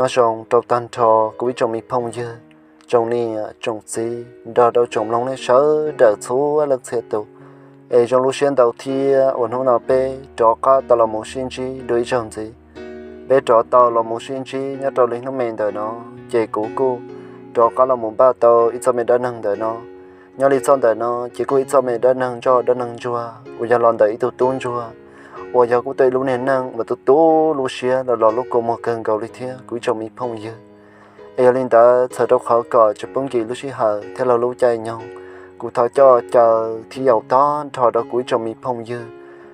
Nyob zoo rau tag nrho kuv ib tsoom me phooj ywg, tsoom niam tsoom txiv nrog rau tsoom mloog nej sawv daws txhua leej txhia tus. Es zoo lub siab ntau thiab uas hnub no peb rov qab tau los mus sib ntsib dua ib zaug ntxiv. Peb rov tau los mus sib ntsib nyob rau li hnub me ntawm no, ces kuv kuj rov qab los mus npaj tau ib txoj me dab neeg ntawm no. Nyob li txoj ntawm no ces kuj ib txoj me dab neeg ntsoj dab neeg ntsuag uas yog los ntawm ib tug tub ntsuag uas yog kuj tau ib lub niag neej uas tu tu lub siab los los lub kua muag kawg nkaus li thiab kuv ib tsoom me phooj ywg. Es yog li ntawd txhawm rau qhov kom tsis pub nkim lub sij hawm thiab los lub caij nyoog, kuv thov coj caw thiab yaum tag nrho rau kuv ib tsoom me phooj ywg,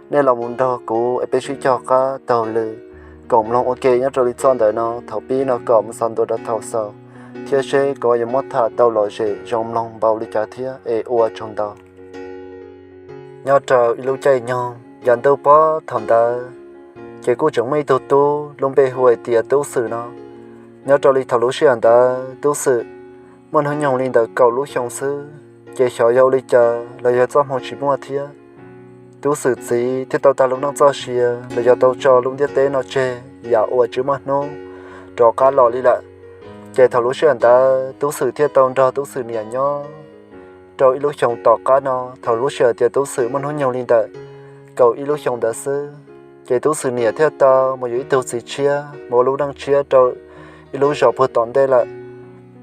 nej los mus nrog kuv es peb sib cog qab taug lw koom mloog ua ke nyob rau li txoj ntawm no thaum pib no kom mus txog ntua rau thaum xaus, thiab seb kuv yuav muab tham tau lom zem zoo mloog npaum li cas thiab es ua tsaug ntau. Nyob rau ib lub caij nyoog yav ntuj pob thaum ntawd, ces kuj tseem muaj ib tug tub lub npe hu hais tias Tub Xwm no. Nyob rau li thaum lub sij hawm ntawd Tub Xwm muaj hnub nyoog li ntawm kaum lub xyoo xwb, ces xyov yog ua li cas los yog txoj hmoo tsis muaj thiab, Tub Xwm txiv thiaj tau tag lub neej txoj sia los yog tau tso lub ntiaj teb no tseg yam uas tsis muaj hnub rov qab los li lawm. Ces thaum lub sij hawm ntawd Tub Xwm thiaj tau nrog Tub Xwm niam nyob rau ib lub xyoo tom qab no. Thaum lub sij hawm tias Tub Xwm muaj hnub nyoog li ntawm kaum ib lub xyoo ntawd xwb, ces Tub Xwm niam thiaj tau mus yuav ib tug txiv tshiab mus ua lub neej tshiab rau ib lub zos puag tom ntej lawm.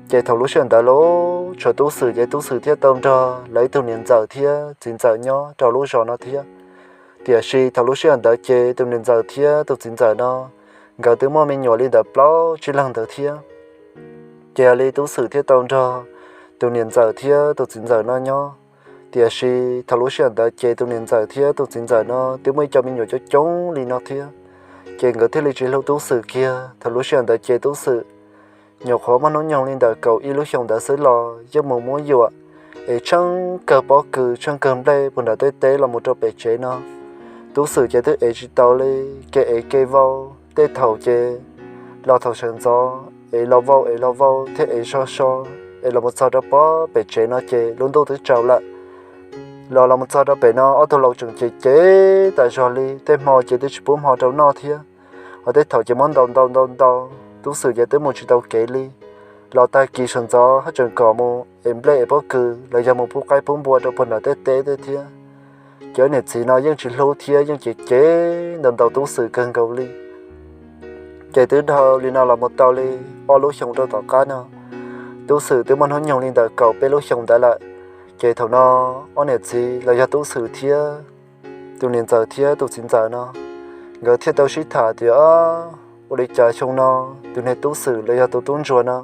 Ces thaum lub sij hawm ntawd los tshuav Tub Xwm, ces Tub Xwm thiaj tau nrog lawv ib tug niam ntxawm thiab txiv ntxawm nyob rau lub zos no thiab. Tiam sis thaum lub sij hawm ntawd ces tus niam ntxawm thiab tus txiv ntxawm no nkawd twb muaj me nyuam li ntawm plaub tsib leeg ntawd thiab. Ces yog li Tub Xwm thiaj tau nrog tus niam ntxawm thiab tus txiv ntxawm no nyob. Tiam sis thaum lub sij hawm ntawd ces tus niam ntxawm thiab tus txiv ntxawm no twb muaj ib co me nyuam coob coob li no thiab, ces nkawd thiaj li tsis hlub Tub Xwm kiag. Thaum lub sij hawm ntawd ces Tub Xwm nyuam qhuav muaj hnub nyoog li ntawm kaum ib lub xyoo ntawd xwb los yeej mus muab yuam es tsheej kawg pob kws tsheej kawg nplej puag nram tej teb los mus rau pem tsev no. Tub Xwm ces twb ev tsis tau li, kev ev kev vau, tej thaum ces los thaum sawv ntxov es los vau es los vau thiab ev so so, es los mus txog rau pob pem tsev no ces lub ntuj twb tsaus lawm. Los los mus txog rau pem no ob tug laus tseem cem cem tas zog li, tej hmo ces twb tsis pub hmo rau noj thiab, ho tej thaum ces muab ntaus ntaus ntaus ntaus, Tub Xwm ces twb mus tsis tau kev li. Los tag kis sawv ntxov haj tseem kom mus ev nplej ev pob kws los yog mus pub qaib pub npua rau puag nram tej teb tej thiab. Ces ob niam txiv no yeej tsis hlub thiab yeej cem cem ntaus ntaus Tub Xwm kawg nkaus li. Ces twb dhau li no los mus tau li ob lub xyoo rau tom qab no, Tub Xwm twb muaj hnub nyoog li ntawm kaum peb lub xyoo ntawd lawm. Ces thaum no ob niam txiv los yog Tub Xwm thiab tus niam ntxawm thiab tus txiv ntxawm no, nkawd thiaj tau sib tham tias, ua li cas xyoo no tus niag Tub Xwm los yog tus tub ntsuag no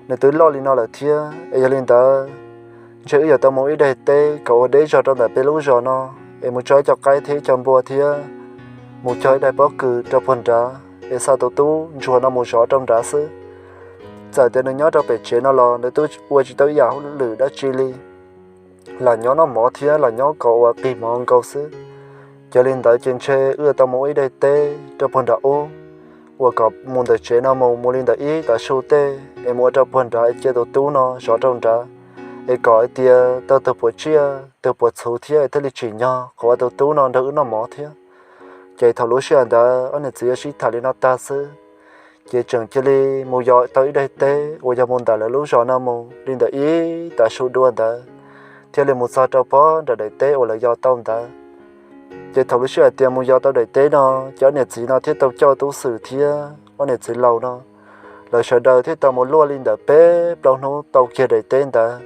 nws twb loj li no lawm thiab, es yog li ntawd ntshe wb yuav tau mus ib daim teb kom ua deb zog rau ntawm peb lub zos no, es mus tso ib co qaib thiab ib co npua thiab mus cog ib daim pob kws rau puag nrad es xa tus tub ntsuag no mus zov rau nrad xwb. Txawm tias nws nyob rau pem tsev no los nws twb ua tsis tau ib yam hauj lwm dab tsi li, lam nyob noj mov thiab lam nyob kom ua qig mov nkaus xwb. Ces li ntawd ces ntshe wb yuav tau mus ua ib daim teb rau puag nram ub, uas kom mus ntawm tsev no mus mus li ntawm ib tav su tej es mus ua rau puag nrad es cia tus tub no zov rau nrad, es kom hais tias tau tus puas tsiaj tus puas txhuv thiab es thiaj li tsim nyog qhov uas tus tub no nrog wb noj mov thiab. Ces thaum lub sij hawm ntawd ob niam txiv yuav sib tham li no tag xwb, ces tseem cia li mus yos tau ib daim teb uas yog mus ntawm lawv lub zos no mus li ntawm ib tav su dua ntawd, thiaj li mus txog rau pob nram daim teb uas lawv yos tau ntawd. Ces thaum lub sij hawm tias mus yos tau daim teb no, ces ob niam txiv no thiaj tau coj Tub Xwm thiab ob niam txiv laus no, lawv sawv daws thiaj tau mus luaj li ntawm peb plaub hnub tau kiag daim teb ntawd.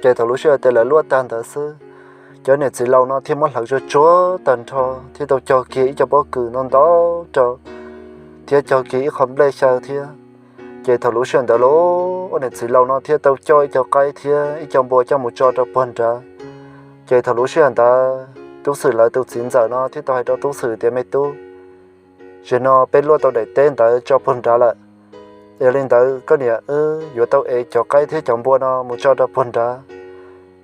Ces thaum lub sij hawm tias lawv luaj tag ntawd xwb, ces ob niam txiv laus no thiaj muab hlawv tsuag tsuag tag nrho, thiaj tau cog kiag ib co pob kws no ntau rau, thiab cog kiag ib qho nplej xyaw thiab. Ces thaum lub sij hawm ntawd los ob niam txiv laus no thiaj tau coj ib co qaib thiab ib co npua coj mus tso rau puag nrad. Ces thaum lub sij hawm ntawd Tub Xwm lawv tus txiv ntxawm no thiaj tau hais rau Tub Xwm tias, me tub, zaum no peb luaj tau daim teb ntawd tso puag nrad lawm. Yog li ntawd koj niam wb yuav tau ev cov qaib thiab cov npua no mus tso rau puag nrad.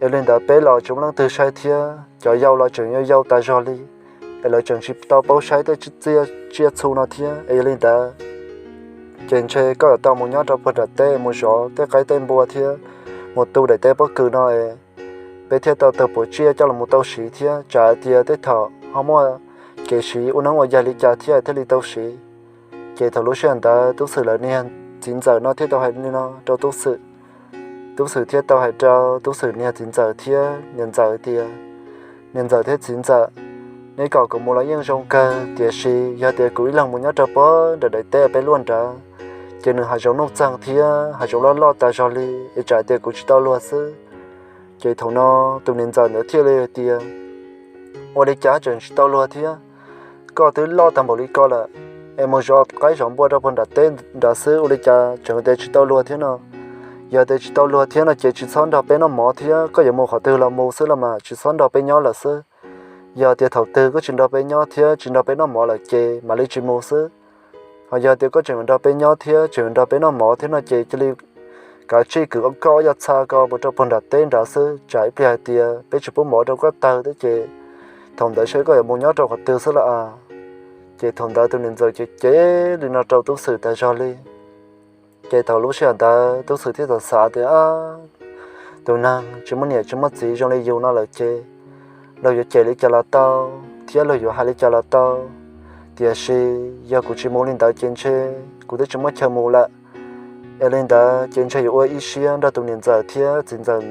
Yog li ntawd peb los tsis muaj leej twg saib thiab, cov yau los tseem yau yau tas zog li, es lawv tseem tsis tau paub saib tej tsiaj txhu no thiab. Es yog li ntawd ces ntshe koj yuav tau mus nyob rau puag nram teb mus zov tej qaib tej npua thiab mus tu daim teb pob kws no es peb thiaj tau tawg puas tsiaj coj los mus tau siv thiab, tsam hais tias tej thaum ho muaj kev siv ua neeb ua yaig li cas thiab thiaj li tau siv. Ces thaum lub sij hawm ntawd Tub Xwm lawv niag txiv ntxawm no thiaj tau hais li no rau Tub Xwm. Tub Xwm thiaj tau hais rau Tub Xwm niag txiv ntxawm thiab niam ntxawm tias, niam ntxawm thiab txiv ntxawm, neb kom kuv mus los yeej zoo kawg, tiam sis yog tias kuv ib leeg mus nyob rau puag nram daim teb peb luaj nrad, ces nws hav zoov nuj txeeg thiab hav zoov loj loj tas zog li, es tsam tias kuv tsis tau luag xwb. Ces thaum no tus niam ntxawm ntawd thiaj li hais tias, ua li cas tseem tsis tau luag thiab? Koj twb loj tag npaum li ko lawm, es mus zov qaib zov npua rau puag nram teb nrad xwb, ua li cas tseem tias tsis tau luag thiab no? Yog tias tsis tau luag thiab no ces tsis txhob nrog peb noj mov thiab, koj yuav mus qhov twg los mus xwb los mas tsis txhob nrog peb nyob lawm xwb. Yog tias thaum twg koj tsis nrog peb nyob thiab tsis nrog peb noj mov lawm ces mam li tsis mus xwb. Ho yog tias koj tseem nrog peb nyob thiab tseem nrog peb noj mov thiab no ces cia li kav tsij kwv koj ob yog txha ko mus rau puag nram teb nrad xwb, tsam ib pliag hais tias peb tsis pub mov rau koj tawg thiab ces thaum ntawd seb koj yuav mus nyob rau qhov twg xwb lawm a. Ces thaum ntawd tus niam ntxawm ces cem li no rau Tub Xwm tas zog li. Ces thaum lub sij hawm ntawd Tub Xwm thiaj tau xav tias, tus neeg tsis muaj niam tsis muaj txiv zoo li yus no lawm ces luag yuav cem li cas los tau, thiab luag yuav hais li cas los tau, tiam sis yog kuv tsis mus li ntawd ces ntshe kuv twb tsis muaj chaw mus lawm. Es li ntawd ces ntshe yuav ua ib siab nrog tus niam ntxawm thiab txiv ntxawm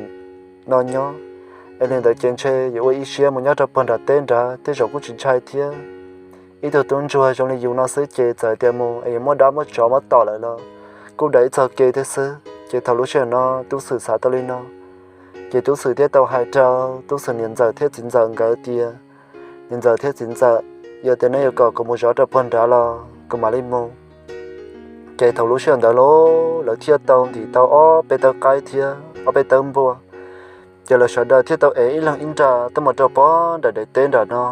no nyob. Es li ntawd ces ntshe yuav ua ib siab mus nyob rau puag nram teb nrad, tej zaum kuj tsis ntshai thiab. Ib tug tub ntsuag zoo li yus no xwb ces txawm tias mus es yuav muaj dab muaj tsov muab tom lawm los kuj dav ib txog ke thiab xwb. Ces thaum lub sij hawm no Tub Xwm xav tau li no, ces Tub Xwm thiaj tau hais rau Tub Xwm niam ntxawm thiab txiv ntxawm nkawd tias, niam ntxawm thiab txiv ntxawm, yog tias neb yuav kom kuv mus zov rau puag nrad los kuv mam li mus. Ces thaum lub sij hawm ntawd los lawv thiaj tau ntim tau ob peb tawb qaib thiab ob peb tawb npua. Ces lawv sawv daws thiaj tau ev ib leeg ib nra tuaj mus rau puag nram daim teb nram no.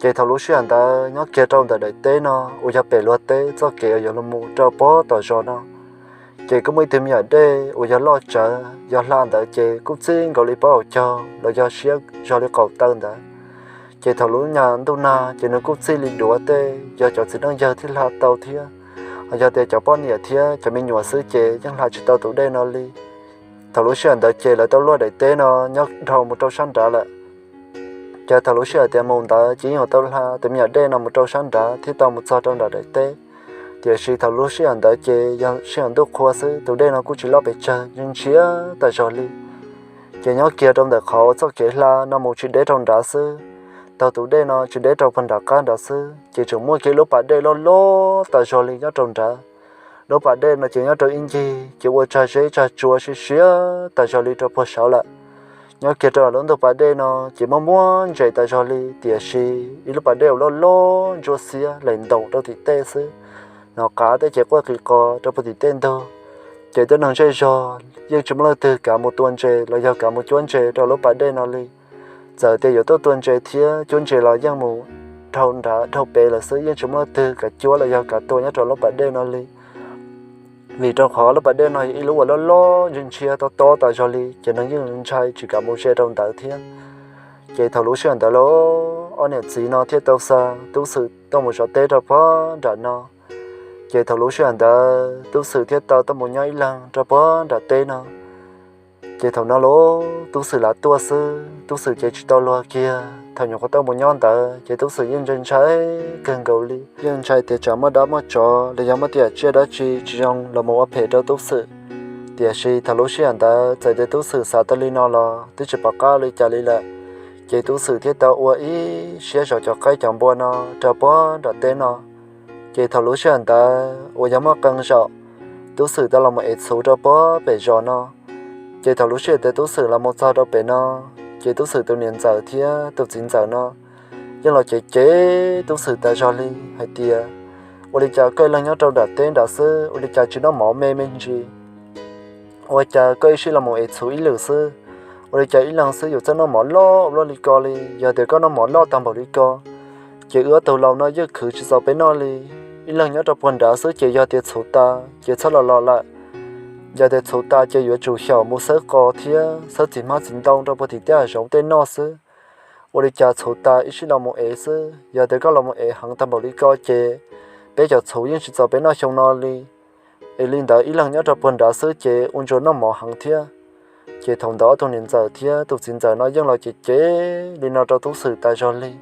Ces thaum lub sij hawm ntawd nyob kiag rau ntawm daim teb no uas yog pem luag teb txoj kev uas yuav los mus rau puag tom zos no, ces kuj muaj ib tug me nyuam dej uas yog loj tsawv yog hla ntawd ces kuj txij nkaus li pob hauv caug los yog siab zog li qaum taw ntawd. Ces thaum lub nyuag ntuj nag ces nws kuj txij li duav tej, yog cov txiv neej yawg thiaj hla tau thiab, ho yog tias cov poj niam thiab cov me nyuam xwb ces yeej hla tsis tau tus dej no li. Thaum lub sij hawm ntawd ces lawv tau luaj daim teb no nyob dhau mus rau sab nrad lawm. Ces thaum lub sij hawm tias mus ntawd ces yeej yuav tau hla tus me nyuam dej no mus rau sab nrad thiab tau mus txog rau nram daim teb. Tiam sis thaum lub sij hawm ntawd ces yog sij hawm ntuj qhua xwb, tus dej no kuj tsis loj pes tsawg, ntshiab tas zog li. Ces nyob kiag rau ntawm qhov uas txoj kev hla no mus tsis deb rau nrad xwb, taug tus dej no tsis deb rau puag nram qab nrad xwb ces tseem muaj kiag lub pas dej loj loj tas zog li nyob rau nrad. Lub pas dej no ces nyob rau ib ncig ces ua tsag zeb tsag tsua siab siab tas zog li rau puag saud lawm. Nyob kiag rau lub ntug pas dej no ces muaj muaj ntses tas zog li, tiam sis ib lub pas dej uas loj loj ntsuab xiab lees ntoos rau tim tej xwb, hnov qav tej ces quaj qis qos rau puag tim tej ntug. Ces tej neeg zej zog yeej tsis muaj leej twg kav mus tua ntses los yog kav mus cuab ntses rau lub pas dej no li. Txawm tias yuav tuaj tua ntses thiab cuab ntses los yeej mus dhau nrad dhau pem lawm xwb, yeej tsis muaj leej twg kav cuab los yog kav tua nyob rau lub pas dej no li. Vim rau qhov lub pas dej no yog ib lub uas loj loj ntshiab tob tob tas zog li ces neeg yeej ntshai tsis kam mus ze rau ntawd thiab. Ces thaum lub sij hawm ntawd los ob niam txiv no thiaj tau xa Tub Xwm tuaj mus zov teb rau puag nram no. Ces thaum lub sij hawm ntawd Tub Xwm thiaj tau tuaj mus nyob ib leeg rau puag nram teb no. Ces thaum no los Tub Xwm lav tuaj xwb, Tub Xwm ces tsis tau luag kiag, thaum nyuam qhuav tuaj mus nyob ntawd ces Tub Xwm yeej ntshai ntshai kawg nkaus li, yeej ntshai tias tsam muaj dab muaj tsov los yog muaj tej yam tsiaj dab tsi tsis zoo los mus ua phem rau Tub Xwm. Tiam sis thaum lub sij hawm ntawd txawm tias Tub Xwm xav tau li no los twb tsis pom qab li cas li lawm. Ces Tub Xwm thiaj tau ua ib siab zov cov qaib cov npua no rau puag nram teb no. Ces thaum lub sij hawm ntawd uas yog muaj qee zaum, Tub Xwm tau los mus ev txhuv rau puag pem zos no. Ces thaum lub sij hawm tias Tub Xwm los mus txog rau pem no, ces Tub Xwm tus niam ntxawm thiab tus txiv ntxawm no yeej los cem cem Tub Xwm tas zog li hais tias, ua li cas koj ib leeg nyob rau nram teb nrad xwb, ua li cas tsis noj mov me me ntsis? Ua cas koj ib sij los mus ev txhuv ib lwm xwb? Ua li cas ib leeg xwb yuav txawj noj mov loj ua luaj li ko li? Yog tias koj noj mov loj tag npaum li ko, ces wb ob tug laus no yeej khwv tsis txaus peb noj li. Ib leeg nyob rau puag nrad xwb ces yog tias txhuv tas ces txhob los los lawm. Yog tias txhuv tas ces yuav tsum xyaum mus xawb qos thiab xawb txiv hmab txiv ntoo rau puag tim tej hav zoov tej noj xwb. Ua li cas txhuv tas ib sij los mus ev xwb? Yog tias koj los mus ev heev tag npaum li ko ces peb cov txhuv yeej tsis txaus peb noj xyoo no li. Es li ntawd ib leeg nyob rau puag nrad xwb ces ua ntsuas noj mov heev thiab. Ces thaum ntawd ob tug niam ntxawm thiab tus txiv ntxawm no yeej los cem cem li no rau Tub Xwm tas zog li.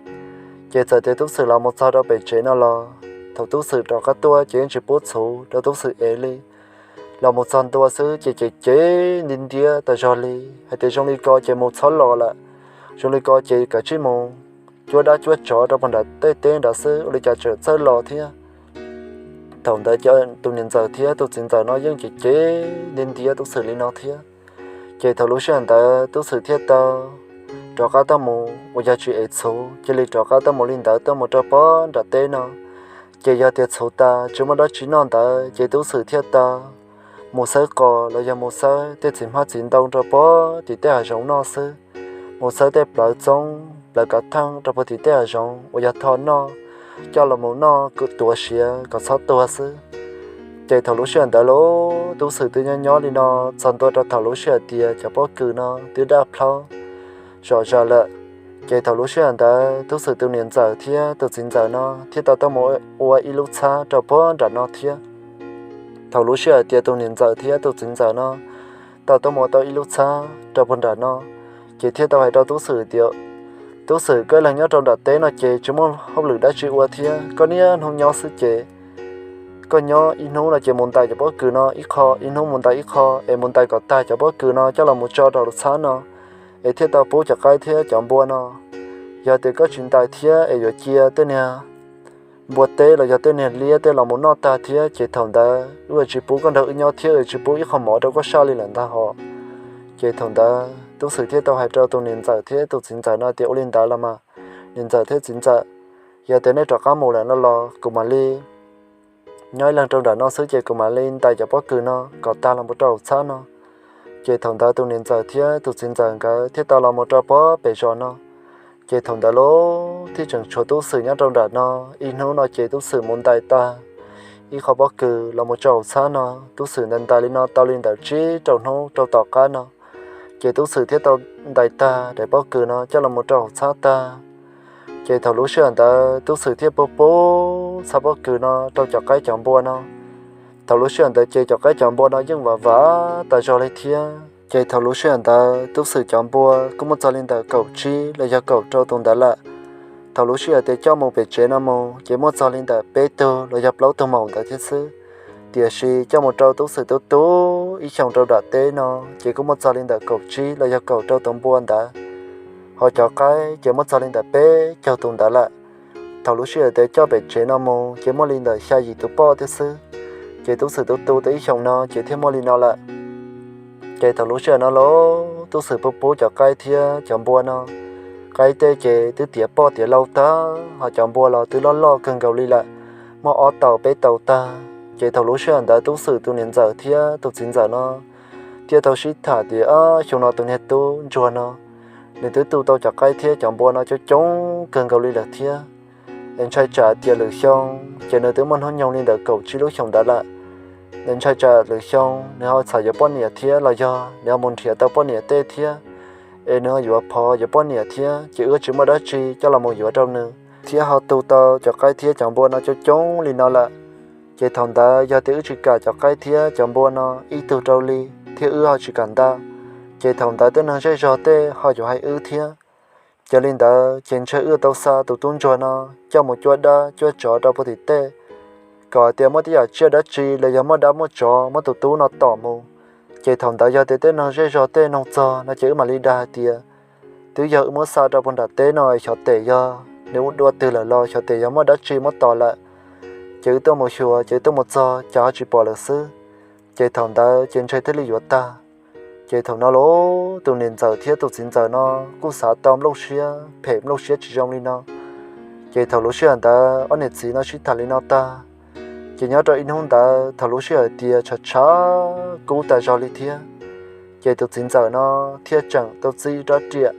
Ces txawm tias Tub Xwm los mus txog rau pem tsev no los Thaum tub xwm rov qab tuaj ces yeej tsis pub txhuv rau tub xwm ev li. Los mus txog ntua xwb ces cem cem ntiab ntiab tas zog li hais tias zoo li ko ces mus txhob los lawm, zoo li ko ces kav tsij mus cuab dab cuab tsov rau puag nram tej teb nrad xwb, ua li cas tseem txawj los thiab. Thaum ntawd tus niam ntxawm thiab tus txiv ntxawm no yeej cem cem ntiab ntiab tub xwm li no thiab. Ces thaum lub sij hawm ntawd tub xwm thiaj tau rov qab tuaj mus uas yog tsis ev txhuv, cia li rov qab tuaj mus li ntawd tuaj mus rau puag nram teb no. Ces yog tias txhuv tas tsis muaj dab tsi noj ntawd ces tub xwm thiaj tau mus xawb qos los yog mus xawb tej txiv hmab txiv ntoo rau puag tim tej hav zoov noj xwb. Mus xawb tej plawv txoob plawv kav theej rau puag tim tej hav zoov uas yog tho noj, coj los mus noj tuav siav kom txhob tuag xwb. Ces thaum lub sij hawm ntawd los tub xwm twb nyob nyob li no txog ntua rau thaum lub sij hawm tias cov pob kws no twb daj plhaub zom zaws lawm. Ces thaum lub sij hawm ntawd tub xwm tus niam ntxawm thiab tus txiv ntxawm no thiaj tau tuaj mus ua ib lub txhab rau puag nram no thiab. Thaum lub sij hawm tias tus niam ntxawm thiab tus txiv ntxawm no tau tuaj mus ua tau ib lub txhab rau puag nram no, ces thiaj tau hais rau tub xwm tias, Tub xwm, koj ib leeg nyob rau nram teb no ces tsis muaj hauj lwm dab tsi ua thiab, koj niaj hnub nyob xwb ces koj nyob ib hnub no ces mus ntais cov pob kws no ib qho, ib hnub mus ntais ib qho, es mus ntais kom tag cov pob kws no coj los mus tso rau lub txhab no, es thiaj tau pub cov qaib thiab cov npua no. Yog tias koj tsis ntais thiab es yuav cia tej niag npua teb los yog tej niag liab tej los mus noj tag thiab ces thaum ntawd wb yuav tsis pub koj nrog wb nyob thiab yuav tsis pub ib qho mov rau koj saj li lawm ntag hos. Ces thaum ntawd tub xwm thiaj tau hais rau tus niam ntxawm thiab tus txiv ntxawm no tias, Ua li ntawd los mas niam ntxawm thiab txiv ntxawm, yog tias nej rov qab mus lawm no los kuv mam li nyob ib leeg rau nram no xwb ces kuv mam li ntais cov pob kws no kom tag los mus rau hauv txhab no. Ces thaum ntawd tus niam ntxawm thiab tus txiv ntxawm nkawd thiaj tau los mus rau puag pem zos no. Ces thaum ntawd los thiaj tseem tshuav tub xwm nyob rau nram no. Ib hnub no ces tub xwm mus ntais tag ib qho pob kws los mus rau hauv txhab no. Tub xwm ntais ntais li no tau li ntawm tsib rau hnub rau tom qab no, ces tub xwm thiaj tau ntais tag daim pob kws no coj los mus rau hauv txhab tag. Ces thaum lub sij hawm ntawd tub xwm thiaj pub pub txhab pob kws no rau cov qaib cov npua no. Thaum lub sij hawm ntawd ces cov qaib cov npua no yeej vam vam tas zog li thiab. Ces thaum lub sij hawm ntawd tub xwm cov npua kuj muaj txog li ntawm kaum tsib los yog kaum rau tus ntawd lawm. Thaum lub sij hawm tias coj mus pem tsev no mus ces muaj txog li ntawm peb tug los yog plaub tug maum ntawd thiab xwb. Tiam sis coj mus rau tub xwm tub tub ib xyoos rau nram teb no ces kuj muaj txog li ntawm kaum tsib los yog kaum rau tus npua ntawd. Ho cov qaib ces muaj txog li ntawm peb caug tus ntawd lawm. Thaum lub sij hawm tias coj pem tsev no mus ces muaj li ntawm xya yim tus poj thiab xwb. Ces tub xwm tub tu tau ib xyoos no ces thiaj muaj li no lawm. Ces thaum lub sij hawm no los tub xwm pub pub cov qaib thiab cov npua no. Qaib tej ces twb tiav poj tiav lau tag, ho cov npua los twb loj loj kawg nkaus li lawm, muaj ob tau peb tau tag. Ces thaum lub sij hawm ntawd tub xwm tus niam ntxawm thiab tus txiv ntxawm no thiaj tau sib tham tias, Xyoo no tus niag tub ntsuag no, nws twb tu tau cov qaib thiab cov npua no coob coob kawg nkaus li lawm thiab. Es ntshai tsam tias lwm xyoo, ces nws twb muaj hnub nyoog li ntawm kaum tsib lub xyoos ntawd lawm. Es ntshai tsam lwm xyoo nws ho txham yuav poj niam thiab los yog nws ho mus nrhiav tau poj niam tej thiab, es nws ho yuav phov yuav poj niam thiab ces wb tsis muaj dab tsi coj los mus yuav rau nws, thiab ho tu tau cov qaib thiab cov npua no coob coob li no lawm. Ces thaum ntawd yog tias wb tsis kam cov qaib thiab cov npua no ib tug rau li, thiab wb ho tsis kam nta, ces thaum ntawd tej neeg zej zog tej ho yuav hais wb thiab. Ces li ntawd ces ntshai wb tau xa tus tub ntsuag no coj mus cuab dab cuab tsov rau puag tim tej, kom tias muaj tej yam tsiaj dab tsi los yog muaj dab muaj tsov muab tus tub no tom mus, ces thaum ntawd yog tias tej neeg zej zog tej nug txog no ces wb mam li dag hais tias, twb yog wb muab xa rau puag nram teb no, xyov tes yog nws ua dua twg lawm los xyov tes yog muaj dab tsi muab tom lawm, ces wb tuaj mus xyuas ces wb tuaj mus txog cas ho tsis pom lawm xwb. Ces thaum ntawd ces ntshai thiaj li yuav tag. Ces thaum no los tus niam ntxawm thiab tus txiv ntxawm no kuj xav tau nplooj siab phem nplooj siab tsis zoo li no. Ces thaum lub sij hawm ntawd ob niam txiv no sib tham li no tag, ces nyob rau ib hnub ntawd thaum lub sij hawm tias tshav tshav kub tas zog li thiab, ces tus txiv ntxawm no thiaj tseem tau txib rab riam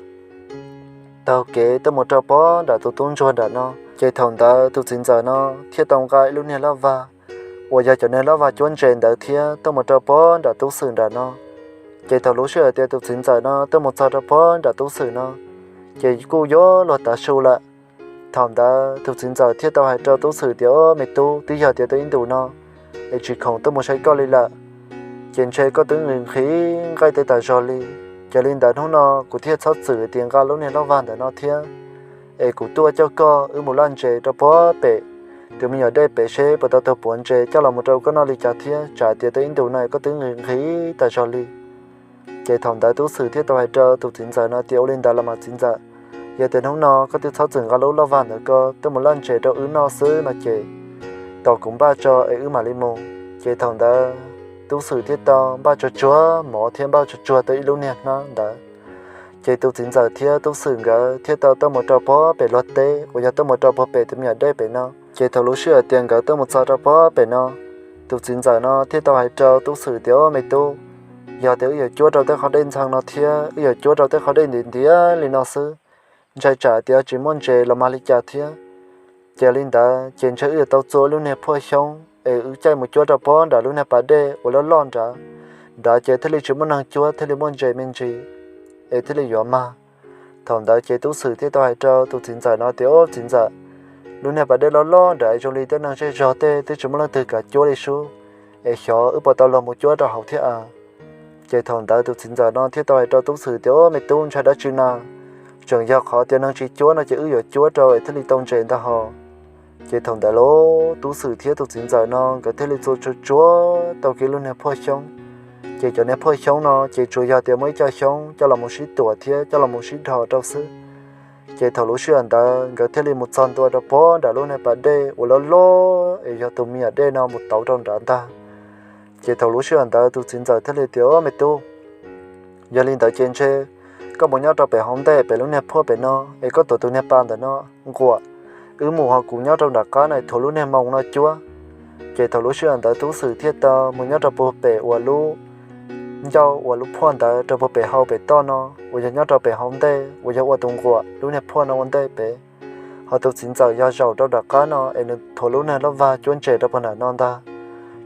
taug kev tuaj mus rau puag nram tus tub ntsuag nram no. Ces thaum ntawd tus txiv ntxawm no thiaj tau nqa ib lub niag laj vag uas yog cov niag laj vag cuab ntses ntawd thiab tuaj mus rau puag nram tub xwm nram no. Ces thaum lub sij hawm tias tus txiv ntxawm no tuaj mus txog rau puag nram tub xwm no, ces kuj yuav luag tav su lawm. Thaum ntawd tus txiv ntxawm thiaj tau hais rau tub xwm tias, Me tub, twb yog tias tau ib ntus no es tsis khoom tuaj mus saib koj li lawm, ces ntshe koj twb nqhis nqhis nqaij teb tas zog li. Ces li ntawd hnub no kuv thiaj txhob txwm tias nqa lub niag laj vag ntawm no thiab, es kuv tuaj coj koj wb mus laj ntses rau puag pem tus me nyuam dej pem seb puas tau tuag puav ntses coj los mus rau koj noj li cas thiab, tsam tias tau ib ntus no koj twb nqhis nqhis tas zog li. Ces thaum ntawd tub xwm thiaj tau hais rau tus txiv ntxawm no tias, ua li ntawd los mas txiv ntxawm, yog tias hnub no koj twb txhob txwm nqa lub loj vag ntawd ko tuaj mus laj ntses rau wb noj xwb no ces, tos kuv npaj tso es wb mam li mus. Ces thaum ntawd tub xwm thiaj tau npaj tsuag tsuag mov thiab npaj tsuag tsuag tau ib lub niag hnab ntawd. Ces tus txiv ntxawm thiab tub xwm nkawd thiaj tau tuaj mus rau puag pem luag teb uas yog tuaj mus rau puag pem tus me nyuam dej pem no. Ces thaum lub sij hawm tias nkawd tuaj mus txog rau puag pem no, tus txiv ntxawm no thiaj tau hais rau tub xwm tias, o me tub, yog tias wb yuav cuab rau tej qhov dej ntxhee no thiab wb yuav cuab rau tej qhov dej ntiav ntiav li no xwb, ntshai tsam tias tsis muaj ntses los mag li cas thiab. Ces li ntawd ces ntshe wb yuav tau txua lub niag phuaj xyoob es wb caij mus cuab rau puag nram lub niag pas dej uas loj loj nrad, nrad ces thiaj li tsis muaj neeg cuab thiaj li muaj ntses me ntsis es thiaj li yuav mag. Thaum ntawd ces tub xwm thiaj tau hais rau tus txiv ntxawm no tias, o txiv ntxawm, lub niag pas dej loj loj nrad zoo li tej neeg zej zog tej twb tsis muaj leej twg kam cuab li sub, es xyov wb puas tau los mus cuab rau hauv thiab a. Ces thaum ntawd tus txiv ntxawm no thiaj tau hais rau tub xwm tias, o me tub, ntshai dab tsi na, tseem yog qhov tias neeg tsis cuab no ces wb yuav cuab rau es thiaj li tau ntses ntag hos. Ces thaum ntawd los tub xwm thiab tus txiv ntxawm no nkawd thiaj li txua tsuag tsuag tau kiag lub niag phuaj xyoob. Ces cov niag phuaj xyoob no ces tsuas yog tias muaj ib co xyoob coj los mus sib tuam thiab coj los mus sib dhos rau xwb. Ces thaum lub sij hawm ntawd nkawd thiaj li mus txog ntua rau puag nram lub niag pas dej uas loj loj es yog tus me nyuam dej no mus tauv rau nrad ntag. Ces thaum lub sij hawm ntawd tus txiv ntxawm thiaj li tias, o me tub, yog li ntawd ces ntshe koj mus nyob rau pem hauv ntej pem lub niag phuaj pem no es koj tuav tus niag pas ntawm no nquam, wb mus ho kuv nyob rau nram qab no thuav lub niag moo no cuab. Ces thaum lub sij hawm ntawd tub xwm thiaj tau mus nyob rau puag pem uas lub ncauj uas lub phuaj ntawd rau puag pem hau pem toj no uas yog nyob rau pem hauv ntej uas yog ua tus nquam lub niag phuaj no ua ntej pem, ho tus txiv ntxawm yog zaum rau nram qab no es nws thuav lub niag loj vag cuab ntses rau puag nram no ntag.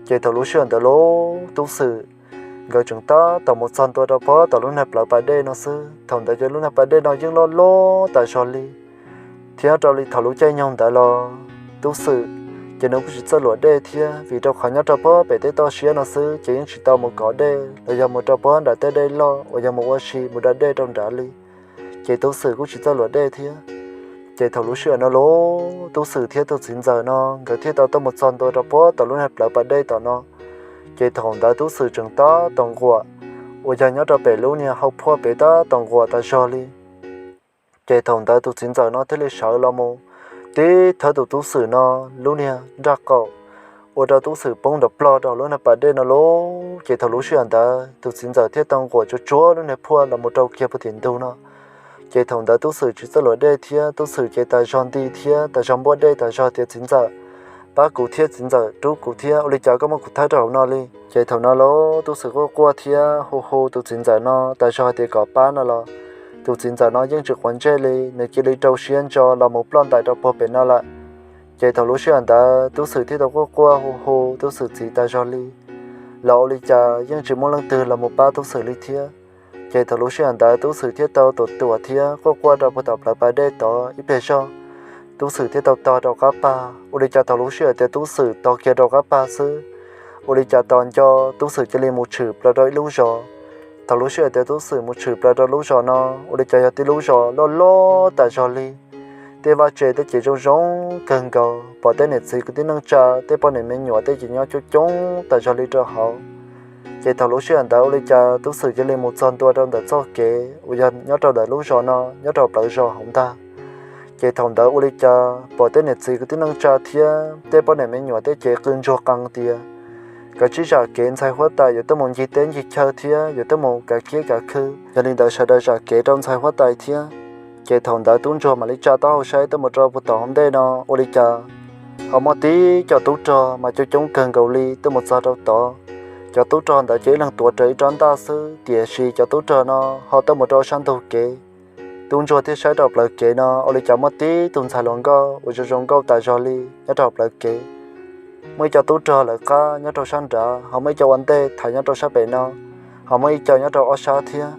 Ces thaum lub sij hawm ntawd los tub xwm nkawd tseem tab tom mus txog ntua rau puag tom lub niag plawv pas dej no xwb, thaum ntawd ces lub niag pas dej no yeej loj loj tas zog li. Thiab nyob rau li thaum lub caij nyoog ntawd los tub xwm ces nws kuj tsis txawj luam dej thiab, vim rau qhov nyob rau puag pem tej toj siab no xwb ces yeej tsis tau mus kov dej los yog mus rau puag nram tej dej loj uas yog mus ua si mus da dej rau nrad li. Ces tub xwm kuj tsis txawj luam dej thiab. Ces thaum lub sij hawm no los tub xwm thiab tus txiv ntxawm no nkawd thiaj tau tuaj mus txog ntua rau puag tom lub niag plawv pas dej tom no. Ces thaum ntawd tub xwm tseem tab tom nquam uas yog nyob rau pem lub niag hau phuaj pem tab tom nquam tas zog li. Ces thaum ntawd tus txiv ntxawm no thiaj li sawv los mus tib thawb tus tub xwm no lub niag nraj qaum, ua rau tub xwm poob nrov plog rau lub niag pas dej no lauj. Ces thaum lub sij hawm ntawd tus txiv ntxawm thiaj tau nquam tsuag tsuag lub niag phuaj los mus rau kiag puag tim ntug no. Ces thaum ntawd tub xwm tsis txawj luam dej thiab, tub xwm ces tas zog nti thiab tas zog npuaj dej tas zog tias, txiv ntxawm, pab kuv thiab, txiv ntxawm, rub kuv thiab, ua li cas koj muab kuv thawb rau hauv no li? Ces thaum no los tub xwm quaj quaj thiab hu hu tus txiv ntxawm no tas zog hais tias kom pab no los tus txiv ntxawm no yeej tsis quav ntsej li, nws cia li rau siab ntso los mus ploj ntais rau puag pem no lawm. Ces thaum lub sij hawm ntawd tub xwm thiaj tau quaj quaj hu hu tub xwm txiv tas zog li, los ua li cas yeej tsis muaj leej twg los mus pab tub xwm li thiab. Ces thaum lub sij hawm ntawd tub xwm thiaj tau tuam tuam thiab quaj quaj rau puag tom plawv pas dej tod ib pliag zog, tub xwm thiaj tau tog rau qab pag. Ua li cas thaum lub sij hawm tias tub xwm tog kiag rau qab pag xwb, ua li cas tos nco tub xwm cia li mus tshwm plaws rau ib lub zos. Thaum lub sij hawm tias tub xwm mus tshwm plaws rau lub zos no, ua li cas yog tib lub zos loj loj tas zog li. Tej vaj tse tej ces zoo zoo kawg nkaus, pom tej niam txiv kwv tij neej tsa, tej poj niam me nyuam tej ces nyob coob coob tas zog li rau hauv. Ces thaum lub sij hawm ntawd ua li cas tub xwm cia li mus txog ntua rau ntawm txoj kev uas yog nyob rau ntawm lub zos no, nyob rau plawv zos hauv ntag. Ces thaum ntawd ua li cas pom tej niam txiv kwv tij neej tsa thiab tej poj niam me nyuam tej ces qw ntsuag qees tias, kav tsij zam kev ntxhais huab tais yuav tuaj mus ncig teb ncig chaw thiab yuav tuaj mus kav kiab kav khw. Yog li ntawd sawv daws zam kev rau ntxhais huab tais thiab. Ces thaum ntawd tub ntsuag mam li tsa taub hau saib tuaj mus rau puag tom hauv ntej no ua li cas ho muaj tib co tub rog mas coob coob kawg nkaus li tuaj mus txog rau tod. Cov tub rog ntawd ces ib leeg tuav rawv ib rab ntaj xwb, tiam sis cov tub rog no ho tuaj mus rau sab ntug kev. Tub ntsuag thiaj saib rau plawv kev no ua li cas muaj tib tug ntxhais hluas nkauj uas zoo zoo nkauj tas zog li nyob rau plawv kev. Muaj ib co tub rog lawv qab nyob rau sab nrad, ho muaj ib co ua ntej thaiv nyob rau sab pem no, ho muaj ib co nyob rau ob sab thiab.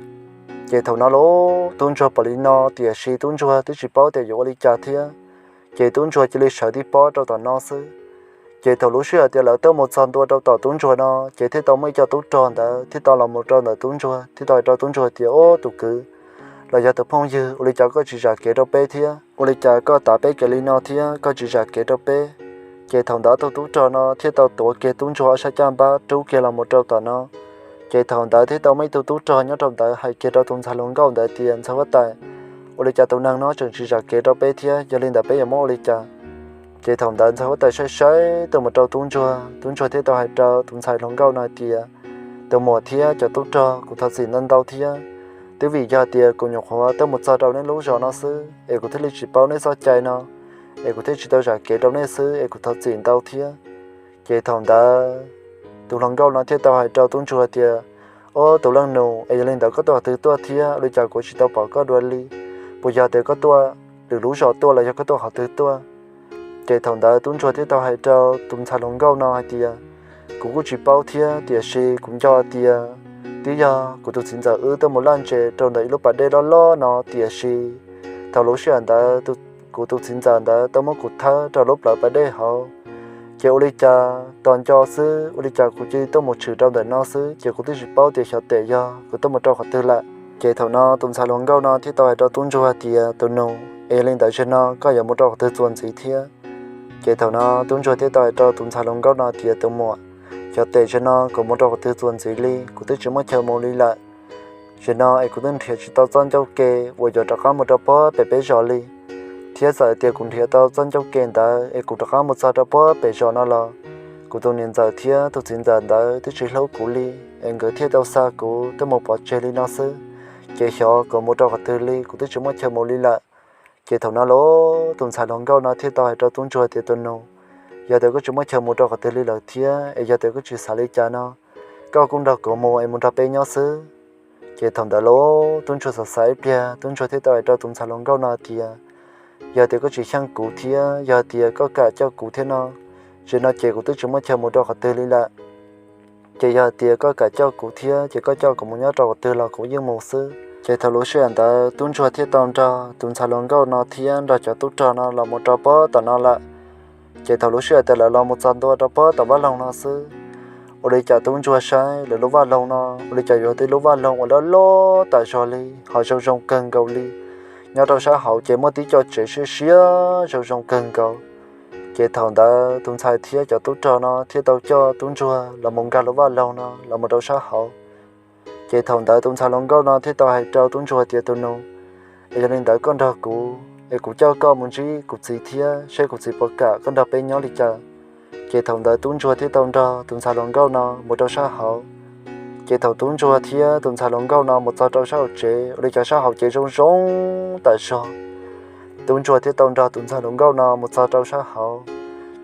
Ces thaum no los tub ntsuag pom li no tiam sis tub ntsuag twb tsis paub tias yuav ua li cas thiab, ces tub ntsuag cia li sawv tib pob rau tom no xwb. Ces thaum lub sij hawm tias lawv tuaj mus txog ntua rau tom tub ntsuag no ces thiaj tau muaj ib co tub rog ntawd thiaj tau los mus rau ntawm tub ntsuag thiaj tau hais rau tub ntsuag tias, o tus kwv los yog tus phooj ywg, ua li cas koj tsis zam kev rau peb thiab? Ua li cas koj tav peb kev li no thiab koj tsis zam kev rau peb? Ces thaum ntawd tus tub rog no thiaj tau tuav kiag tub ntsuag ob sab caj npab rub kiag los mus rau tom no. Ces thaum ntawd thiaj tau muaj ib tug tub rog nyob rau ntawd hais kiag rau tus ntxhais hluas nkauj ntawd tias, Ntxhais huab tais, ua li cas tus neeg no tseem tsis zam kev rau peb thiab, yog li ntawd peb yuav muab ua li cas? Ces thaum ntawd ntxhais huab tais saib saib tuaj mus rau tub ntsuag, tub ntsuag thiaj tau hais rau tus ntxhais hluas nkauj no tias, Tus muam thiab cov tub rog, kuv thov txim ntau ntau thiab. Twb vim yog tias kuv nyuam qhuav tuaj mus txog rau nej lub zos no xwb es kuv thiaj li tsis paub nej txoj cai no, es kuv thiaj tsis tau zam kev rau nej xwb es kuv thov txim ntau thiab. Ces thaum ntawd tus hluas nkauj no thiaj tau hais rau tub ntsuag tias, Ob, tus leej nus, es yog li ntawd koj tuaj qhov twg tuaj thiab? Ua li cas kuv tsis tau pom koj dua li? Puas yog tias koj tuaj lwm lub zos tuaj los yog koj tuaj qhov twg tuaj? Ces thaum ntawd tub ntsuag thiaj tau hais rau tus ntxhais hluas nkauj no hais tias, Kuv kuj tsis paub thiab, tiam sis kuv nco tias twb yog kuv tus txiv ntxawm wb tuaj mus laj ntses rau ntawm ib lub pas dej loj loj no, tiam sis thaum lub sij hawm ntawd kuv tus txiv ntxawm ntawd tau muab kuv thawb rau lub plawv pas dej hauv. Ces ua li cas tos nco xwb, ua li cas kuv cia li tuaj mus tshwm rau ntawm no xwb, ces kuv twb tsis paub tias xyov tes yog kuv tuaj mus rau qhov twg lawm. Ces thaum no tus ntxhais hluas nkauj no thiaj tau hais rau tub ntsuag tias, Tus nus, es yog li ntawd zaum no koj yuav mus rau qhov twg txuas ntxiv thiab? Ces thaum no tub ntsuag thiaj tau hais rau tus ntxhais hluas nkauj no tias, Tus muam, xyov tes zaum no kuv mus rau qhov twg txuas ntxiv li, kuv twb tsis muaj chaw mus li lawm. Zaum no es kuv twb nrhiav tsis tau txoj ncauj ke uas yuav rov qab mus rau puag pem peb zos li, thiab txawm tias kuv nrhiav tau txoj ncauj ke ntawd es kuv rov qab mus txog rau puag pem zos no los kuv tus niam ntxawm thiab tus txiv ntxawm ntawd twb tsis hlub kuv li, es nkawd thiaj tau xa kuv tuaj mus pov tseg li no xwb. Ces xyov kuv mus rau qhov twg li, kuv twb tsis muaj chaw mus li lawm. Ces thaum no los tus ntxhais hluas nkauj no thiaj tau hais rau tub ntsuag tias, Tus nus, yog tias koj tsis muaj chaw mus rau qhov twg li lawm thiab, es yog tias koj tsis xav li cas no, koj kuj nrog kuv mus es mus nrog peb nyob xwb. Ces thaum ntawd los tub ntsuag xav xav ib pliag, tub ntsuag thiaj tau hais rau tus ntxhais hluas nkauj no tias, Yog tias koj tsis xyeej kuv thiab yog tias koj kam coj kuv thiab no, zaum no ces kuv twb tsis muaj chaw mus rau qhov twg li lawm. Ces yog tias koj kam coj kuv thiab ces koj coj kuv mus nyob rau qhov twg los kuv yeej mus xwb. Ces thaum lub sij hawm ntawd tub ntsuag thiaj tau nrog tus ntxhais hluas nkauj no thiab nrog cov tub rog no los mus rau puag tom no lawm. Ces thaum lub sij hawm tias lawv los mus txog ntua rau puag tom vaj loog no xwb, ua li cas tub ntsuag saib lawv lub vaj loog no ua li cas yuav tib lub vaj loog uas loj loj tas zog li, ho zoo zoo kawg nkaus li. Nyob rau sab hauv ces muaj tib co tsev siab siab zoo zoo kawg nkaus. Ces thaum ntawd tus ntxhais thiab cov tub rog no thiaj tau coj tub ntsuag los mus nkag lub vaj loog no los mus rau sab hauv. Ces thaum ntawd tus ntxhais hluas nkauj no thiaj tau hais rau tub ntsuag tias, Tus nus, es yog li ntawd koj nrog kuv es kuv coj koj mus ntsib kuv txiv thiab seb kuv txiv puas kam koj nrog peb nyob li cas. Ces thaum ntawd tub ntsuag thiaj tau nrog tus ntxhais hluas nkauj no mus rau sab hauv. Ces thaum tub ntsuag thiab tus ntxhais hluas nkauj no mus txog rau sab hauv tsev, ua li cas sab hauv ces zoo zoo tas zog. Tub ntsuag thiaj tau nrog tus ntxhais hluas nkauj no mus txog rau sab hauv.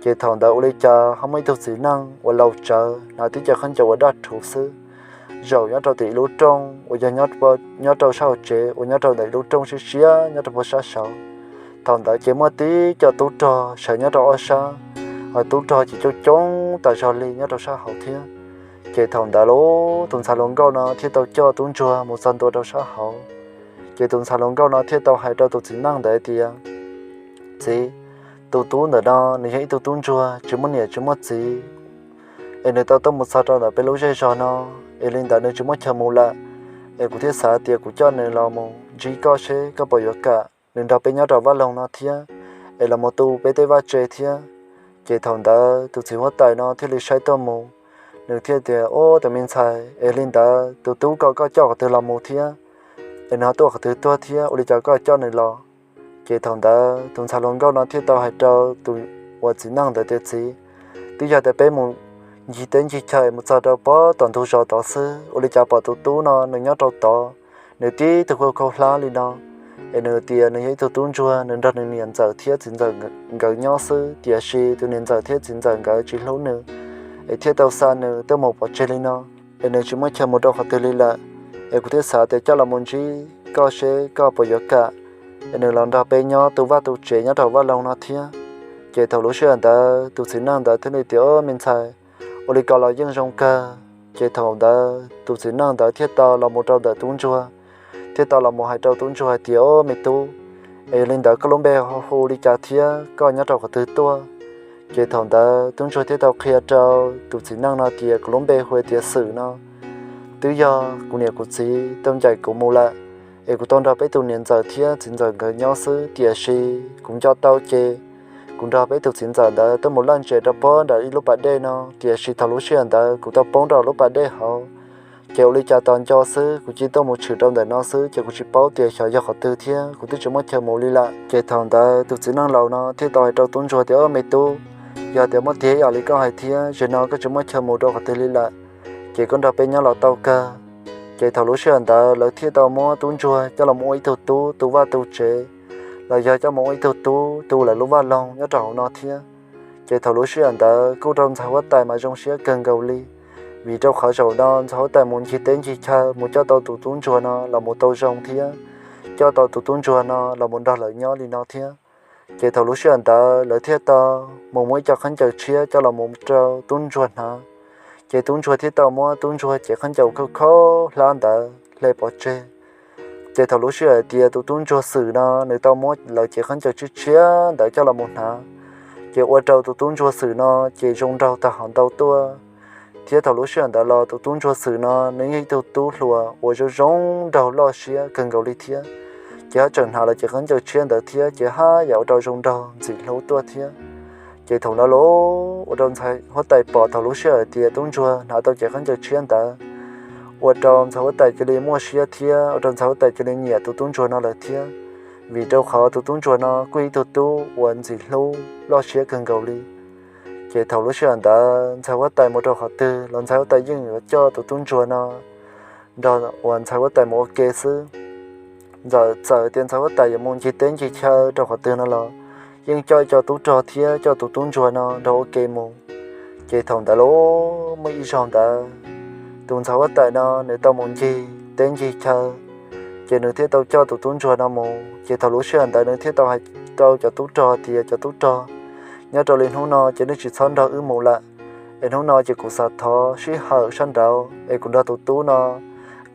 Ces thaum ntawd ua li cas ho muaj ib tug txiv neej uas laus tsawv hnav tib co khaub ncaws uas daj rhuv xwb, zaum nyob rau tim ib lub rooj uas yog nyob rau sab hauv tsev uas nyob rau ntawm ib lub rooj siab siab nyob rau puag sab saud. Thaum ntawd ces muaj tib co tub rog sawv nyob rau ob sab, ho tub rog ces coob coob tas zog li nyob rau sab hauv thiab. Ces thaum ntawd los tus ntxhais hluas nkauj no thiaj tau coj tub ntsuag mus txog ntua rau sab hauv. Ces tus ntxhais hluas nkauj no thiaj tau hais rau tus txiv neej ntawd tias, Txiv, tus tub ntawm no nws yog ib tug tub ntsuag tsis muaj niam tsis muaj txiv, es nws tau tuaj mus txog rau ntawm peb lub zej zog no, es li ntawd nws tsis muaj chaw mus lawm, es kuv thiaj xav tias kuv coj nws los mus ntsib koj seb koj puas yuav kam nws nrog peb nyob rau vaj loog no thiab, es los mus tu peb tej vaj tse thiab. Ces thaum ntawd tus txiv huab tais no thiaj li saib tuaj mus, nws thiaj tias, Ob, tus me ntxhais, es li ntawd tus tub ko koj coj qhov twg los mus thiab? Es nws ho tuaj qhov twg tuaj thiab ua li cas koj coj nws los? Ces thaum ntawd tus ntxhais hluas nkauj no thiaj tau hais rau tus uas txiv neej ntawd tias, Txiv, twb yog tias peb mus ncig teb ncig chaw es mus txog rau puag tom ntug zos tod xwb, ua li cas pom tus tub no nws nyob rau tod, nws tib tug khaub khaub hlab li no, es nws tias nws yog ib tug tub ntsuag, nws nrog nws niam ntxawm thiab txiv ntxawm nkawd nyob xwb, tiam sis tus niam ntxawm thiab txiv ntxawm nkawd tsis hlub nws, es thiaj tau xa nws tuaj mus pov tseg li no, es nws tsis muaj chaw mus rau qhov twg li lawm, es kuv thiaj xav tias coj los mus ntsib koj seb koj puas yuav kam, es nws los nrog peb nyob tu vaj tu tsev nyob rau vaj loog no thiab. Ces thaum lub sij hawm ntawd tus txiv neej ntawd thiaj li tias, Ob, me ntxhais, ua li ko los yeej zoo kawg. Ces thaum ntawd tus txiv neej ntawd thiaj tau los mus rau ntawm tub ntsuag, thiaj tau los mus hais rau tub ntsuag hais tias, Ob, me tub, es yog li ntawd koj lub npe ho hu li cas thiab koj nyob rau qhov twg tuaj? Ces thaum ntawd tub ntsuag thiaj tau qhia rau tus txiv neej no tias, Kuv lub npe hu tias Xwm no. Twb yog kuv niam kuv txiv tau ncaim kuv mus lawm, es kuv tau nrog peb tus niam ntxawm thiab txiv ntxawm nkawd nyob xwb, tiam sis kuv nco tau ces kuv nrog peb tus txiv ntxawm ntawd tuaj mus laj ntses rau pob nram ib lub pas dej no, tiam sis thaum lub sij hawm ntawd kuv tau poob rau lub pas dej hauv. Ces ua li cas tos nco xwb, kuv cia tuaj mus tshwm rau ntawm no xwb, ces kuv tsis paub tias xyov yog qhov twg thiab, kuv twb tsis muaj chaw mus li lawm. Ces thaum ntawd tus txiv neej laus no thiaj tau hais rau tub ntsuag tias, Au me tub, yog tias muaj tiag ib yam li koj hais thiab, zaum no koj tsis muaj chaw mus rau qhov twg li lawm, ces koj nrog peb nyob los tau kawg. Ces thaum lub sij hawm ntawd lawv thiaj tau muab tub ntsuag coj los ua ib tug tub tu vaj tu tsev, los yog coj mus ua ib tug tub tu lawv lub vaj loog nyob rau hauv no thiab. Ces thaum lub sij hawm ntawd kuj rau ntxhais huab tais mas zoo siab kawg nkaus li, vim rau qhov zaum no ntxhais huab tais mus ncig teb ncig chaw mus coj tau tus tub ntsuag no los mus tau zoo thiab, coj tau tus tub ntsuag no los mus nrog lawv nyob li no thiab. Ces thaum lub sij hawm ntawd lawv thiaj tau mus muab ib co khaub ncaws tshiab coj los mus rau tub ntsuag hnav. Ces tub ntsuag thiaj tau muab tub ntsuag cev khaub ncaws khaub khaub hlab ntawd hle pov tseg. Ces thaum lub sij hawm tias tus tub ntsuag xwm no nws tau muab lawv cev khaub ncaws tshiab tshiab ntawd coj los mus hnav, ces ua rau tus tub ntsuag xwm no ces zoo nraug tag hov ntau tuaj. Thiab thaum lub sij hawm ntawd los tus tub ntsuag xwm no nws yog ib tug tub hluas uas zoo zoo nraug loj siab kawg nkaus li thiab. Ces ho tseem hnav lawv cev khaub ncaws tshiab ntawd thiab ces haj yam ua rau zoo nraug ntxim hlub tuaj thiab. Ces thaum ntawd los ua rau ntxhais huab tais pom thaum lub sij hawm tias tub ntsuag hnav tau cev khaub ncaws tshiab ntawd, ua rau ntxhais huab tais cia li muaj siab thiab ua rau ntxhais huab tais cia li nyiam tus tub ntsuag no lawm thiab, vim rau qhov tus tub ntsuag no kuj yog ib tug tub uas ntxim hlub loj siab kawg nkaus li. Ces thaum lub sij hawm ntawd ntxhais huab tais mus rau qhov twg los ntxhais huab tais yeej yuav coj tus tub ntsuag no nrog uas ntxhais huab tais mus ua ke xwb. Ntxawm txawm tias ntxhais huab tais yuav mus ncig teb ncig chaw rau qhov twg no los yeej coj ib co tub rog thiab coj tus tub ntsuag no nrog ua ke mus. Ces thaum ntawd los muaj ib zaug ntawd tus ntxhais huab tais no nws tau mus ncig teb ncig chaw, ces nws thiaj tau coj tus tub ntsuag no mus. Ces thaum lub sij hawm ntawd nws thiaj tau hais rau cov tub rog tias, Cov tub rog, nyob rau li hnub no ces nej tsis txhob nrog wb mus lawm, es hnub no ces kuv xav thov sij hawm sab nraud es kuv nrog tus tub no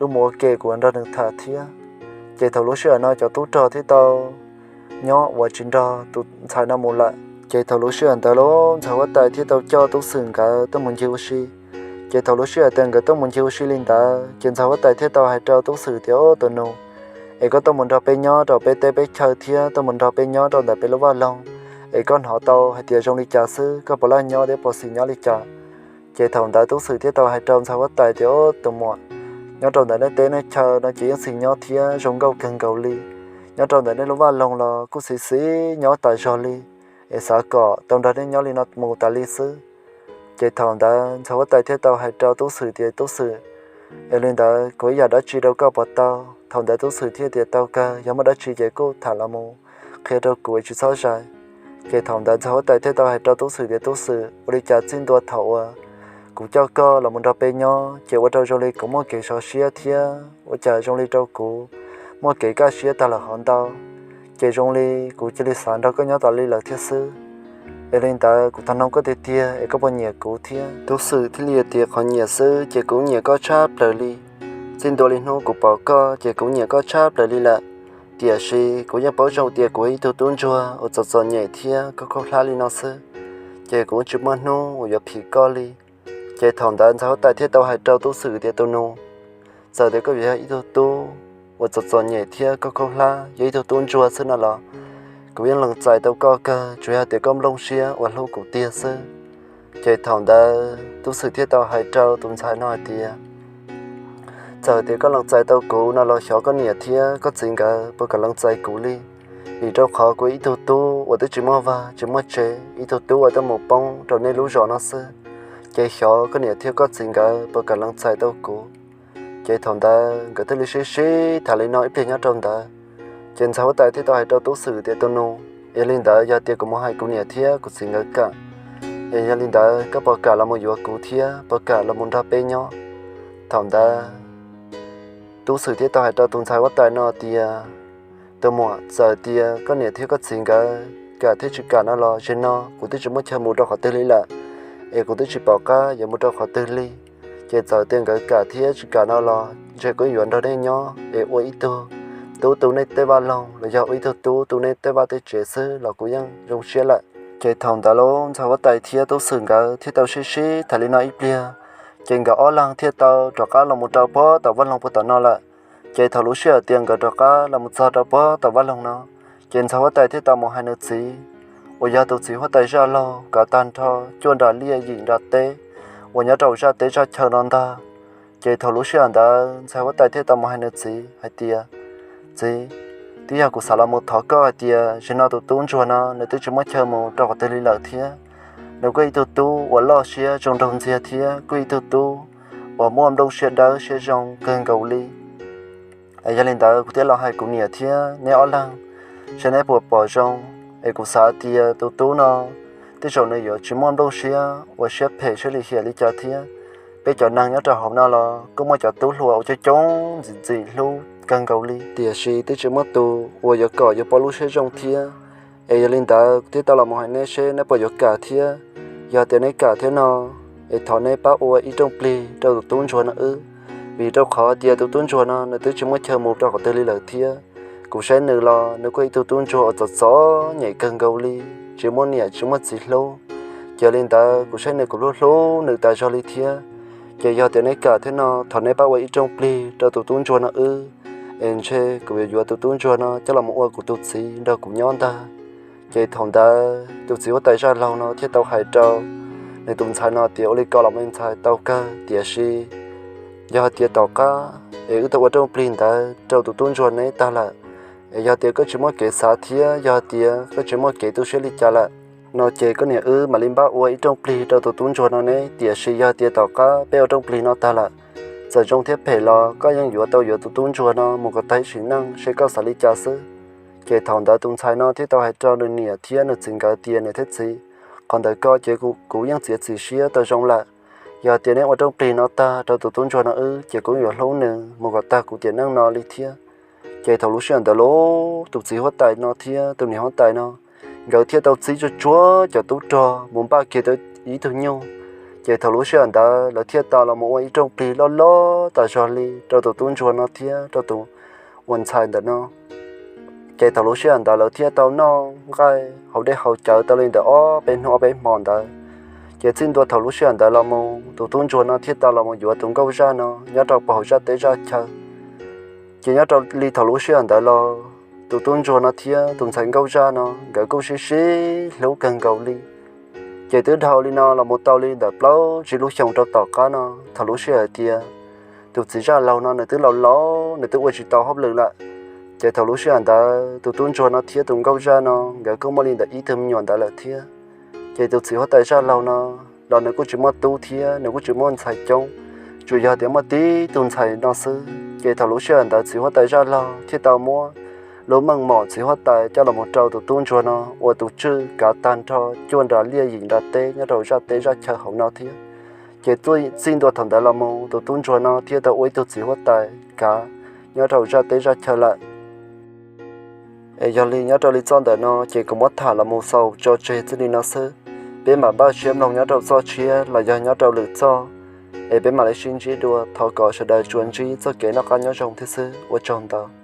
wb mus ua ke, kuv nrog nws tham thiab. Ces thaum lub sij hawm no cov tub rog thiaj tau nyob uas tsis nrog tus ntxhais no mus lawm. Ces thaum lub sij hawm ntawd los ntxhais huab tais thiaj tau coj tub xwm nkawd tuaj mus ncig ua si. Ces thaum lub sij hawm tias nkawd tuaj mus ncig ua si li ntawd ces ntxhais huab tais thiaj tau hais rau tub xwm tias, Au tus nus, es koj tuaj mus nrog peb nyob rau peb teb peb chaw thiab tuaj mus nrog peb nyob rau ntawm peb lub vaj loog, es koj hnov tau hais tias zoo li cas xwb, koj puas laj nyob thiab puas xis nyob li cas? Ces thaum ntawd tub xwm thiaj tau hais rau ntxhais huab tais tias, Au tus muam, nyob rau ntawm nej teb nej chaw no ces yeej xis nyob thiab zoo nkauj kawg nkaus li. Nyob rau ntawm nej lub vaj loog los kuj xis xis nyob tas zog li, es xav kom tau nrog nej nyob li no mus tas li xwb. Ces thaum ntawd ntxhais huab tais thiaj tau hais rau tub xwm tias, Tub xwm, es li ntawd kuv ib yam dab tsi rau koj puas tau? Thaum ntawd tub xwm thiaj tias, Tau kawg, yog muaj dab tsi ces kuj tham los mus qhia rau kuv es tsis txhob zais. Ces thaum ntawd ntxhais huab tais thiaj tau hais rau tub xwm tias, Tub xwm, ua li cas txij ntua thaum uas kuv coj koj los mus nrog peb nyob ces ua rau zoo li kuv muaj kev sov siab thiab ua cas zoo li rau kuv muaj kev kaj siab tag lawm hov ntau, ces zoo li kuv cia li xav nrog koj nyob tas li lawm thiab xwb. Es li ntawd kuv thov noog koj tiag tiag es koj puas nyiam kuv thiab? Tub xwm thiaj li tias, Qhov nyiam xwb ces kuv nyiam koj tshaj plaws li. Txij ntua li hnub kuv pom koj ces kuv nyiam koj tshaj plaws li lawm. Tiam sis kuv yeej paub zoo tias kuv yog ib tug tub ntsuag uas txom txom nyem thiab khaub khaub hlab li no xwb, ces kuv tsis muaj hnub uas yuav phim koj li. Ces thaum ntawd ntxhais huab tais thiaj tau hais rau tub xwm tias, Tus nus, txawm tias koj yuav yog ib tug tub uas txom txom nyem thiab khaub khaub hlab, yog ib tug tub ntsuag xwb no los kuv yeej lees txais tau koj kawg, tsuas yog tias koj nplooj siab uas hlub kuv tiag xwb. Ces thaum ntawd tub xwm thiaj tau hais rau tus ntxhais no hais tias, Txawm tias koj lees txais tau kuv no los xyov koj niam thiab koj txiv nkawd puas kam lees txais kuv li, vim rau qhov kuv ib tug tub uas twb tsis muaj vaj tsis muaj tsev, ib tug tub uas twb mus poob rau nej lub zos no xwb, ces xyov koj niam thiab koj txiv nkawd puas kam lees txais tau kuv. Ces thaum ntawd nkawd thiaj li sib sib tham li no ib pliag nyob rau ntawd, ces ntxhais huab tais thiaj tau hais rau tub xwm tias, Tus nus, yog li ntawd yog tias kuv mus hais kuv niam thiab kuv txiv nkawd kam, es yog li ntawd koj puas kam los mus yuav kuv thiab puas kam los mus nrog peb nyob? Thaum ntawd tub xwm thiaj tau hais rau tus ntxhais huab tais no tias, Tus muam, txawm tias koj niam thiab koj txiv nkawd kam thiab tsis kam no los, zaum no kuv twb tsis muaj chaw mus rau qhov twg li lawm, es kuv twb tsis pom qab yuav mus rau qhov twg li. Ces txawm tias nkawd kam thiab tsis kam no los ntshe kuv yuav nrog nej nyob es ua ib tug tub tu nej tej vaj loog los yog ua ib tug tub tu nej tej vaj tej tsev xwb los kuv yeej zoo siab lawm. Ces thaum ntawd los ntxhais huab tais thiab tub xwm nkawd thiaj tau sib sib tham li no ib pliag, ces nkawd ob leeg thiaj tau rov qab los mus rau puag tom vaj loog puag tom no lawm. Ces thaum lub sij hawm tias nkawd rov qab los mus txog rau puag tom vaj loog no, ces ntxhais huab tais thiaj tau mus hais nws txiv, uas yog tus txiv huab tais zaj laug kav tag nrho cuaj nra liaj yim nra teb uas nyob rau zaj teb zaj chaw no ntag. Ces thaum lub sij hawm ntawd ntxhais huab tais thiaj tau mus hais nws txiv hais tias, Txiv, twb yog kuv xav los mus thov koj hais tias, zaum no tus tub ntsuag no nws twb tsis muaj chaw mus rau qhov twg li lawm thiab. Nws kuj ib tug tub uas loj siab zoo nraug ntxiag thiab kuj ib tug tub uas muaj nplooj siab dawb siab zoo kawg nkaus li. Es yog li ntawd kuv thiaj los hais kuv niam thiab neb ob leeg, seb neb puas pom zoo. Es kuv xav tias tus tub no tej zaum nws yuav tsis muaj nplooj siab uas siab phem siab lim hiam li cas thiab. Peb cov neeg nyob rau hauv no los kuj muaj cov tub hluas uas coob coob ntxim ntxim hlub kawg nkaus li, tiam sis twb tsis muaj tus uas yuav kom yuav pom lub siab zoo thiab. Es yog li ntawd kuv thiaj tau los mus hais neb seb neb puas yuav kam thiab. Yog tias neb kam thiab no, es thov neb pab ua ib rooj plig rau tus tub ntsuag no wb, vim rau qhov tias tus tub ntsuag no nws twb tsis muaj chaw mus rau qhov twg li lawm thiab. Kuv saib nws los nws kuj ib tug tub ntsuag uas txom txom nyem kawg nkaus li, tsis muaj niam tsis muaj txiv hlub. Ces yog li ntawd kuv saib nws kuv hlub hlub nws tas zog li thiab. Ces yog tias neb kam thiab no, thov neb pab ua ib rooj plig rau tus tub ntsuag no wb, es ntshe kuv yuav yuav tus tub ntsuag no coj los mus ua kuv tus txiv nrog kuv nyob ntag. Ces thaum ntawd tus txiv huab tais zaj laug no thiaj tau hais rau nws tus ntxhais no tias, Ua li ko los me ntxhais, tau kawg, tiam sis yog hais tias tom qab es wb tau ua rooj plig ntawd rau tus tub ntsuag neb tag lawm, es yog tias koj tsis muaj kev xav thiab yog tias koj tsis muaj kev tu siab li cas lawm no ces koj niam wb mam li npaj ua ib rooj plig rau tus tub ntsuag no neb. Tiam sis yog tias tom qab peb ua rooj plig no tag lawm, txawm zoo thiab phem los koj yeej yuav tau yuav tus tub ntsuag no mus kom tag ib sim neej seb koj xav li cas xwb. Ces thaum ntawd tus ntxhais no thiaj tau hais rau nws niam thiab nws txiv nkawd tias, Niam thiab txiv, qhov ntawd ko ces kuv yeej txiav txim siab tau zoo lawm. Yog tias neb ua rooj plig no tag rau tus tub ntsuag no wb ces kuv yuav hlub nws mus kom tag kuv tiam neej no li thiab. Ces thaum lub sij hawm ntawd los tus txiv huab tais no thiab tus niam huab tais no nkawd thiaj tau txib tsuag tsuag cov tub rog mus npaj kiag tau ib tug nyuj. Ces thaum lub sij hawm ntawd lawv thiaj tau los mus ua ib rooj plig loj loj tas zog li rau tus tub ntsuag no thiab rau tus ua ntxhais ntawm no. Ces thaum lub sij hawm ntawd lawv thiaj tau noj nqaij haus dej haus cawv tau li ntawm ob peb hnub ob peb hmo ntawd. Ces txij ntua thaum lub sij hawm ntawd los mus tus tub ntsuag no thiaj tau los mus yuav tus nkauj zaj no nyob rau puag hauv zaj teb zaj chaw. Ces nyob rau li thaum lub sij hawm ntawd los tus tub ntsuag no thiab tus ntxhais nkauj zaj no nkawd kuj sib sib hlub kawg nkaus li. Ces twb dhau li no los mus tau li ntawm plaub tsib lub xyoo rau tom qab no, thaum lub sij hawm tias tus txiv zaj laug no nws twb laus laus, nws twb ua tsis tau hauj lwm lawm. Ces thaum lub sij hawm ntawd tus tub ntsuag no thiab tus nkauj zaj no nkawd kuj muaj li ntawm ib tug me nyuam ntawd lawm thiab. Ces tus txiv huab tais zaj laug no los nws kuj tsis muaj tub thiab nws kuj tsis muaj ntxhais coob, tsuas yog tias muaj tib tug ntxhais no xwb. Ces thaum lub sij hawm ntawd txiv huab tais zaj laug thiaj tau muab lub meej mom txiv huab tais coj los mus rau tus tub ntsuag no ua tus tswj kav tag nrho cuaj nra liaj yim nra teb nyob rau zaj teb zaj chaw hauv no thiab. Ces txij ntua thaum ntawd los mus tus tub ntsuag no thiaj tau ua ib tug txiv huab tais kav nyob rau zaj teb zaj chaw lawm. Es yog li nyob rau li txoj ntawm no ces kuv muab tham los mus xaus tso tseg txij li no xwb. Peb mam npaj siab mloog nyob rau txoj tshiab los yog nyob rau lwm txoj, es peb mam li sib ntsib dua. Thov kom sawv daws tsuas ntsib txoj kev noj qab nyob zoo thiab xwb. Ua tsaug ntau.